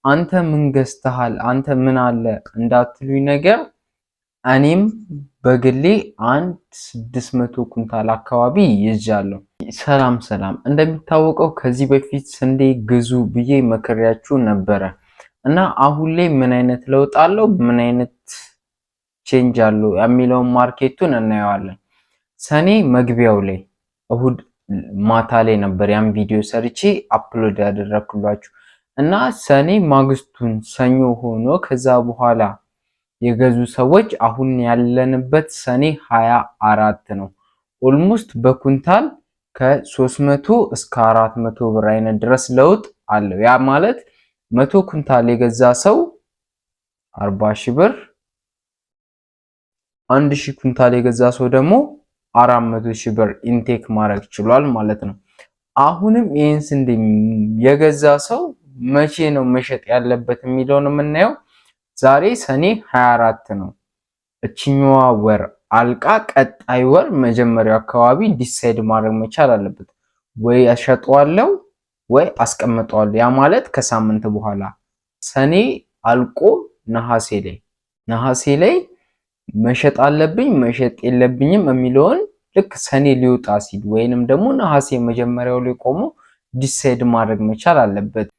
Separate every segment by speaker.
Speaker 1: አንተ ምን ገዝተሃል፣ አንተ ምን አለ እንዳትሉኝ ነገር እኔም በግሌ አንድ 600 ኩንታል አካባቢ ይዣለሁ። ሰላም ሰላም። እንደሚታወቀው ከዚህ በፊት ስንዴ ግዙ ብዬ መክሬያችሁ ነበረ እና አሁን ላይ ምን አይነት ለውጥ አለው፣ ምን አይነት change አለው የሚለውን market ኡን እናየዋለን። ሰኔ መግቢያው ላይ እሁድ ማታ ላይ ነበር ያን ቪዲዮ ሰርቼ upload ያደረኩላችሁ እና ሰኔ ማግስቱን ሰኞ ሆኖ ከዛ በኋላ የገዙ ሰዎች አሁን ያለንበት ሰኔ 24 ነው። Almost በኩንታል ከ300 እስከ 400 ብር አይነት ድረስ ለውጥ አለው። ያ ማለት 100 ኩንታል የገዛ ሰው 40 ሺህ ብር፣ 1000 ኩንታል የገዛ ሰው ደግሞ 400 ሺህ ብር intake ማድረግ ችሏል ማለት ነው። አሁንም ይህን ስንዴ የገዛ ሰው መቼ ነው መሸጥ ያለበት የሚለውን የምናየው ዛሬ ሰኔ 24 ነው። እችኛዋ ወር አልቃ ቀጣይ ወር መጀመሪያው አካባቢ decide ማድረግ መቻል አለበት። ወይ አሸጠዋለሁ ወይ አስቀምጠዋለሁ። ያ ማለት ከሳምንት በኋላ ሰኔ አልቆ ነሐሴ ላይ መሸጥ አለብኝ መሸጥ የለብኝም የሚለውን ልክ ሰኔ ሊወጣ ሲል ወይንም ደግሞ ነሐሴ መጀመሪያው ላይ ቆሞ decide ማድረግ መቻል አለበት።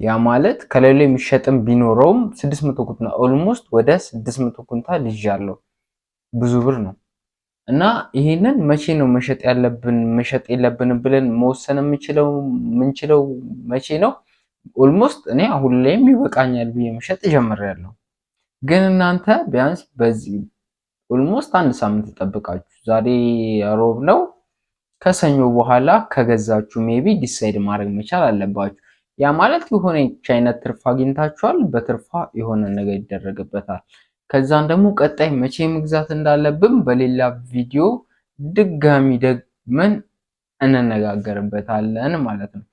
Speaker 1: ያ ማለት ከሌሎ የሚሸጥም ቢኖረውም 600 ኩንታል፣ almost ወደ 600 ኩንታል ይዣለሁ። ብዙ ብር ነው። እና ይሄንን መቼ ነው መሸጥ ያለብን መሸጥ የለብንም ብለን መወሰን የምንችለው መቼ ነው? Almost እኔ አሁን ላይም ይበቃኛል ብዬ መሸጥ ጀምሬያለሁ። ግን እናንተ ቢያንስ በዚህ almost አንድ ሳምንት ጠብቃችሁ፣ ዛሬ ሮብ ነው፣ ከሰኞ በኋላ ከገዛችሁ maybe decide ማድረግ መቻል አለባችሁ። ያ ማለት የሆነ አይነት ትርፍ አግኝታችኋል፣ በትርፋ የሆነ ነገር ይደረግበታል። ከዛን ደግሞ ቀጣይ መቼ መግዛት እንዳለብን በሌላ ቪዲዮ ድጋሚ ደግመን እንነጋገርበታለን ማለት ነው።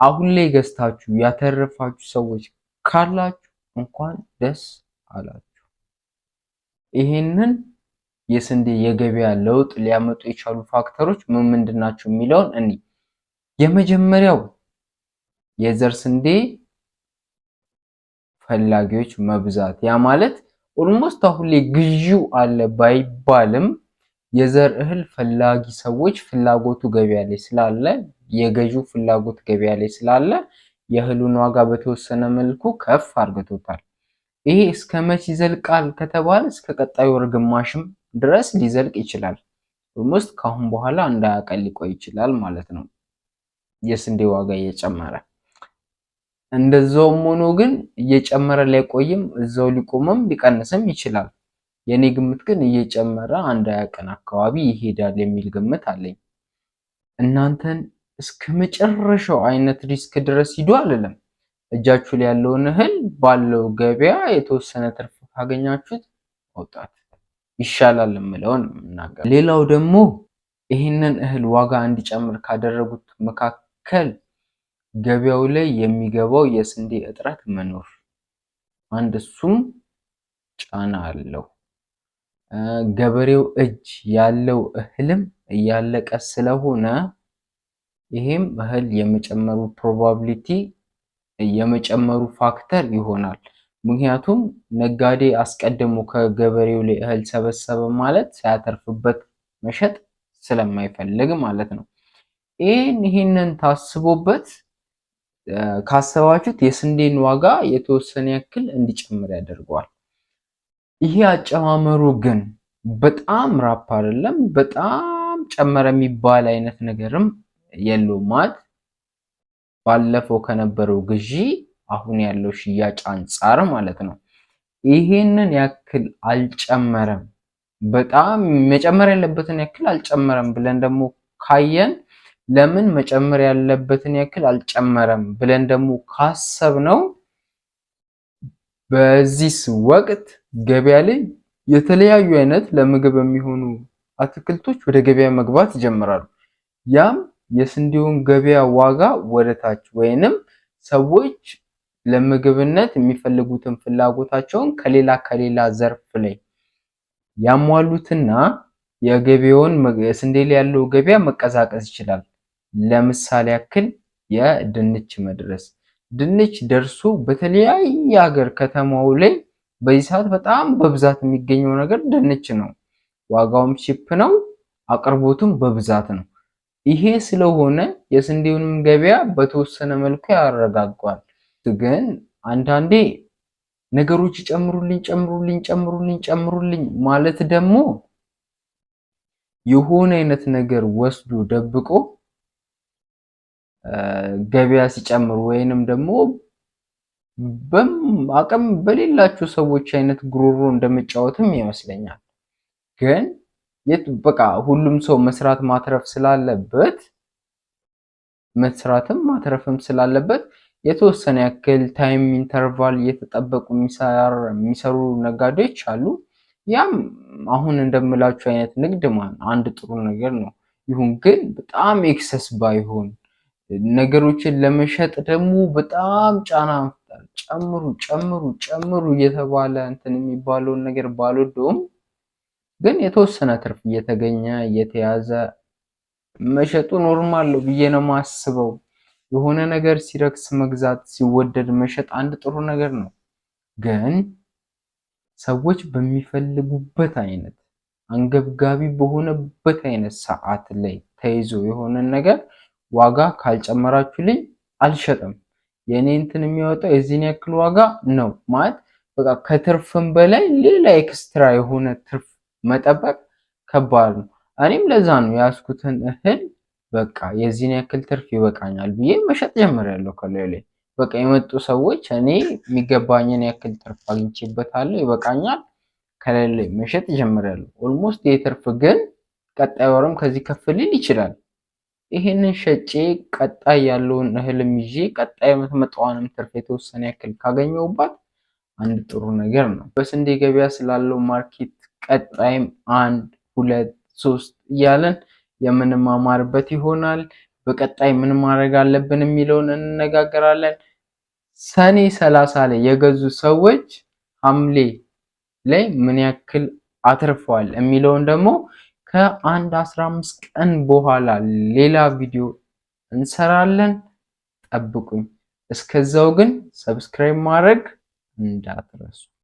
Speaker 1: አሁን ላይ ገዝታችሁ ያተረፋችሁ ሰዎች ካላችሁ እንኳን ደስ አላችሁ። ይሄንን የስንዴ የገበያ ለውጥ ሊያመጡ የቻሉ factor ኦች ምን ምንድን ናቸው የሚለውን እኒ የመጀመሪያው የዘር ስንዴ ፈላጊዎች መብዛት። ያ ማለት almost አሁን ላይ ግዢው አለ ባይባልም የዘር እህል ፈላጊ ሰዎች ፍላጎቱ ገበያ ላይ ስላለ፣ የገዢው ፍላጎት ገበያ ላይ ስላለ የእህሉን ዋጋ በተወሰነ መልኩ ከፍ አድርጎታል። ይሄ እስከ መቼ ይዘልቃል ከተባለ እስከ ቀጣዩ ወር ግማሽም ድረስ ሊዘልቅ ይችላል። Almost ከአሁን በኋላ አንድ ቀን ሊቆይ ይችላል ማለት ነው የስንዴ ዋጋ እየጨመረ። እንደዛውም ሆኖ ግን እየጨመረ ላይቆይም፣ እዛው ሊቆምም ሊቀንስም ይችላል። የኔ ግምት ግን እየጨመረ አንድ 20 ቀን አካባቢ ይሄዳል የሚል ግምት አለኝ። እናንተን እስከ መጨረሻው አይነት risk ድረስ ሂዱ አልልም። እጃችሁ ላይ ያለውን እህል ባለው ገበያ የተወሰነ ትርፍ ካገኛችሁት መውጣት ይሻላል የምለውን የምናገር። ሌላው ደግሞ ይህንን እህል ዋጋ እንዲጨምር ካደረጉት መካከል ገበያው ላይ የሚገባው የስንዴ እጥረት መኖር አንድ እሱም ጫና አለው። ገበሬው እጅ ያለው እህልም እያለቀ ስለሆነ ይሄም እህል የመጨመሩ probability የመጨመሩ factor ይሆናል። ምክንያቱም ነጋዴ አስቀድሞ ከገበሬው ላይ እህል ሰበሰበ ማለት ሳያተርፍበት መሸጥ ስለማይፈልግ ማለት ነው። ይህንን ታስቦበት ካሰባችሁት የስንዴን ዋጋ የተወሰነ ያክል እንዲጨምር ያደርገዋል። ይሄ አጨማመሩ ግን በጣም ራፕ አይደለም፣ በጣም ጨመረ የሚባል አይነት ነገርም የለውም። ማለት ባለፈው ከነበረው ግዢ አሁን ያለው ሽያጭ አንጻር ማለት ነው። ይሄንን ያክል አልጨመረም፣ በጣም መጨመር ያለበትን ያክል አልጨመረም ብለን ደግሞ ካየን፣ ለምን መጨመር ያለበትን ያክል አልጨመረም ብለን ደግሞ ካሰብነው በዚህ ወቅት ገበያ ላይ የተለያዩ አይነት ለምግብ የሚሆኑ አትክልቶች ወደ ገበያ መግባት ይጀምራሉ። ያም የስንዴውን ገበያ ዋጋ ወደ ታች ወይንም ሰዎች ለምግብነት የሚፈልጉትን ፍላጎታቸውን ከሌላ ከሌላ ዘርፍ ላይ ያሟሉትና የገበያውን ስንዴ ላይ ያለው ገበያ መቀዛቀዝ ይችላል። ለምሳሌ ያክል የድንች መድረስ፣ ድንች ደርሶ በተለያየ ሀገር ከተማው ላይ በዚህ ሰዓት በጣም በብዛት የሚገኘው ነገር ድንች ነው። ዋጋውም cheap ነው፣ አቅርቦቱም በብዛት ነው። ይሄ ስለሆነ የስንዴውንም ገበያ በተወሰነ መልኩ ያረጋጓል። ግን አንዳንዴ ነገሮች ጨምሩልኝ ጨምሩልኝ ጨምሩልኝ ጨምሩልኝ ማለት ደግሞ የሆነ አይነት ነገር ወስዶ ደብቆ ገበያ ሲጨምሩ ወይንም ደግሞ አቅም በሌላቸው ሰዎች አይነት ጉሮሮ እንደመጫወትም ይመስለኛል። ግን በቃ ሁሉም ሰው መስራት ማትረፍ ስላለበት፣ መስራትም ማትረፍም ስላለበት የተወሰነ ያክል time interval እየተጠበቁ የሚሰሩ ነጋዴዎች አሉ። ያም አሁን እንደምላችሁ አይነት ንግድ ማለት አንድ ጥሩ ነገር ነው። ይሁን ግን በጣም excess ባይሆን፣ ነገሮችን ለመሸጥ ደግሞ በጣም ጫና መፍጠር፣ ጨምሩ ጨምሩ ጨምሩ እየተባለ እንትን የሚባለውን ነገር ባልወደውም፣ ግን የተወሰነ ትርፍ እየተገኘ እየተያዘ መሸጡ normal ነው ብዬ ነው የማስበው። የሆነ ነገር ሲረክስ መግዛት፣ ሲወደድ መሸጥ አንድ ጥሩ ነገር ነው። ግን ሰዎች በሚፈልጉበት አይነት፣ አንገብጋቢ በሆነበት አይነት ሰዓት ላይ ተይዞ የሆነን ነገር ዋጋ ካልጨመራችሁልኝ አልሸጥም፣ የእኔ እንትን የሚያወጣው የዚህን ያክል ዋጋ ነው ማለት በቃ ከትርፍም በላይ ሌላ extra የሆነ ትርፍ መጠበቅ ከባድ ነው። እኔም ለዛ ነው የያዝኩትን እህል በቃ የዚህን ያክል ትርፍ ይበቃኛል ብዬ መሸጥ ጀምሬያለሁ። ከላዩ ላይ በቃ የመጡ ሰዎች እኔ የሚገባኝን ያክል ትርፍ አግኝቼበታለሁ፣ ይበቃኛል፣ ከላይ ላይ መሸጥ ጀምሬያለሁ። Almost ይህ ትርፍ ግን ቀጣይ ወርም ከዚህ ከፍ ሊል ይችላል። ይሄንን ሸጬ ቀጣይ ያለውን እህልም ይዤ ቀጣይ የምትመጣዋንም ትርፍ የተወሰነ ያክል ካገኘሁባት አንድ ጥሩ ነገር ነው። በስንዴ ገበያ ስላለው market ቀጣይም አንድ፣ ሁለት፣ ሶስት እያለን የምንማማርበት ይሆናል። በቀጣይ ምን ማድረግ አለብን የሚለውን እንነጋገራለን። ሰኔ 30 ላይ የገዙ ሰዎች ሐምሌ ላይ ምን ያክል አትርፈዋል የሚለውን ደግሞ ከአንድ 15 ቀን በኋላ ሌላ ቪዲዮ እንሰራለን። ጠብቁኝ። እስከዛው ግን subscribe ማድረግ እንዳትረሱ።